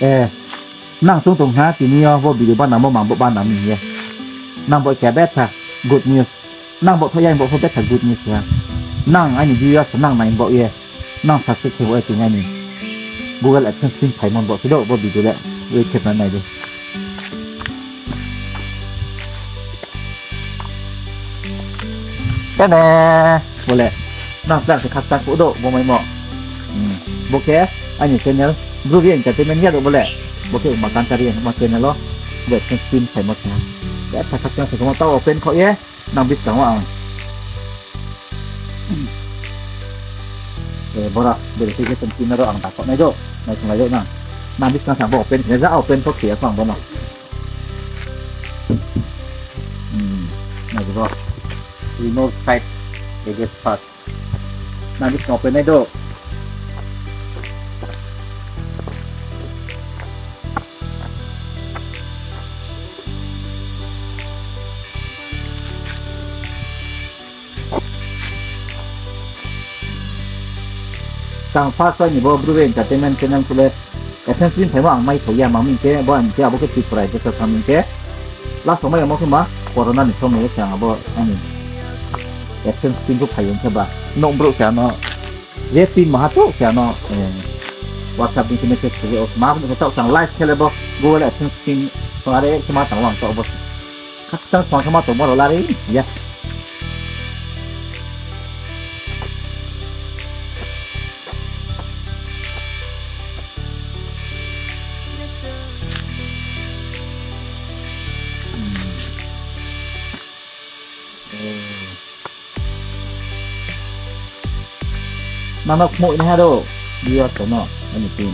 ເອີ ນາງຊົງຕົງຫາຕີນີ້ ບໍ່ບີດູບ້ານນາງບໍ່ມັງບໍ່ບ້ານນາງມີເຍ ນາງບໍ່ແກ່ແບດທາ good news ນາງບໍ່ທະຍາຍບໍ່ເປັນແບດທາ good news ນາງອັນນີ້ດີວ່າສະໜັງໃນບໍ່ເອ ນາງສັກເຊັສເຊວເອ ຕີໃຫຍ່ນີ້ Google AdSense ໄປມັນບໍ່ສະດວກ ບໍ່ບີດູແລະ ເວເກັບນັ້ນໃນເດ້. ແຕ່ແນ່ ບໍ່ແຫຼະ ນອກຈາກຊິຄັດຕັກໂອໂດບໍ່ໄມ່ເໝາະ ອືມ ບໍ່ແຄ ອັນນີ້ channel Blue Entertainment ເນາະ ບໍ່ແຫຼະ ບໍ່ແຄ ມາການຕາເຣຍ ມາ channel ເນາະ ເວກເປັນສະກຣີນໃສ່ໝົດນະ ແຕ່ຖ້າຄັດຕັກໃສ່ຄຳວ່າເຕົ້າເປັນເຂົາເອ ນຳບິດສັງວ່າ ອືມ ເອີ ບໍ່ລະ ເວກເປັນສະກຣີນເນາະ ອັງຕາເກາະໃນໂດ ໃນສະໄລໂດນະ ນຳບິດສັງສັງບໍ່ເປັນ ເນາະ ເອົາເປັນເຂົາເສຍຟັງບໍ່ເນາະ. ອືມ ໜ້າຈະບໍ່ Remote Site Edit Path ໜ້າຈະບໍ່ເປັນໄດ້ໂດ ກາງຟ້າຊອຍນີ້ບໍ່ ບໍລິເວນກະເຕັມແມ່ນເປັນຫຍັງພຸ້ນເລີຍ ແອັດເທັນຊິນໃຜວ່າອັງໄມ້ເຂົາຢ່າມາມິງແກ ບໍ່ອັນແກບໍ່ຄືຕິດໄປ ແຕ່ທາງມິງແກ ລາວສອງໄມ້ອອກມາຄືມາ ໂຄໂຣນານີ້ຊ່ອງນີ້ແຊງບໍ່ ອັນນີ້ ແອັດເທັນຊິນຜູ້ໃຜຍັງສະບາຍ ໂນບຣູແຊງເນາະ ເລດປິນມະຫາໂຕແຊງເນາະ ເອີ ວາດສັບນີ້ຄືແມ່ນເຮັດຄືເອົາມາ ເຂົາເຈົ້າສັ່ງໄລຟ໌ແຄ່ແລ້ວບໍ່ Google AdSense ສະມາໄດ້ ສະມາຕັ້ງວາງຕໍ່ບໍ່ ຄັດຕັ້ງສອງ ສະມາຕົວບໍ່ລະເດ ຢາ ເອີ ນານອກໂມຍນະຮະໂດ ເດືອດເນາະ ອັນນີ້ຈິງ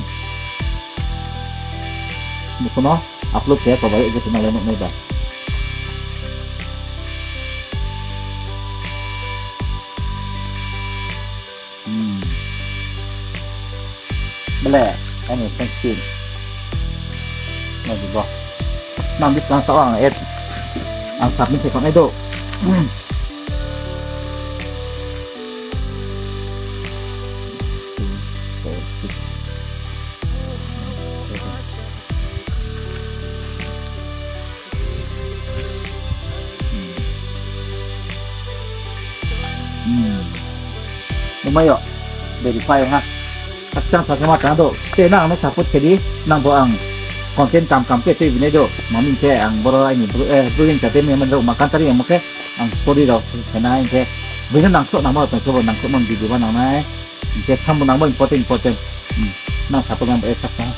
ໝູ່ເນາະ ອັບໂຫຼດແຊກວ່າໄວ້ ເອີ ເນາະ ເນາະ ເນາະ ອືມ ແບບ ອັນນີ້ເປັນຊິນ ແມ່ນບໍ່ ນຳດິບນຳສະອອງເອັດ ອັງສັບມັນເປັນຂອງໄອໂດ ອືມ. ອືມ ບໍ່ໄມ່ອອກ ເດລິຟາຍຮະ ທັກສັງສາມາດຕາໂດ ເຕນາງໃນສາໂພດເຄດີ ນາງບໍ່ອັງ ຄອນເທັນຕາມກຳເກດເຕວິນໄດໂດ ມາມີແທ້ອັງບໍ່ໄດ້ນີ້ ເອີ ບຣິເວນຈະເຕັມມັນໂດ ມາກັນຕະລິງມາແຄ່ ອັງໂຄດີດອກ ຊະນາແທ້ ເວນາງໂຊນາງບໍ່ ແຕ່ໂຊນາງໂຊມັນດີວ່ານາງນາຍ ແຕ່ທຳນາງບໍ່ important important ອືມ ນາງສາໂພດງາມເອ ທັກສັງ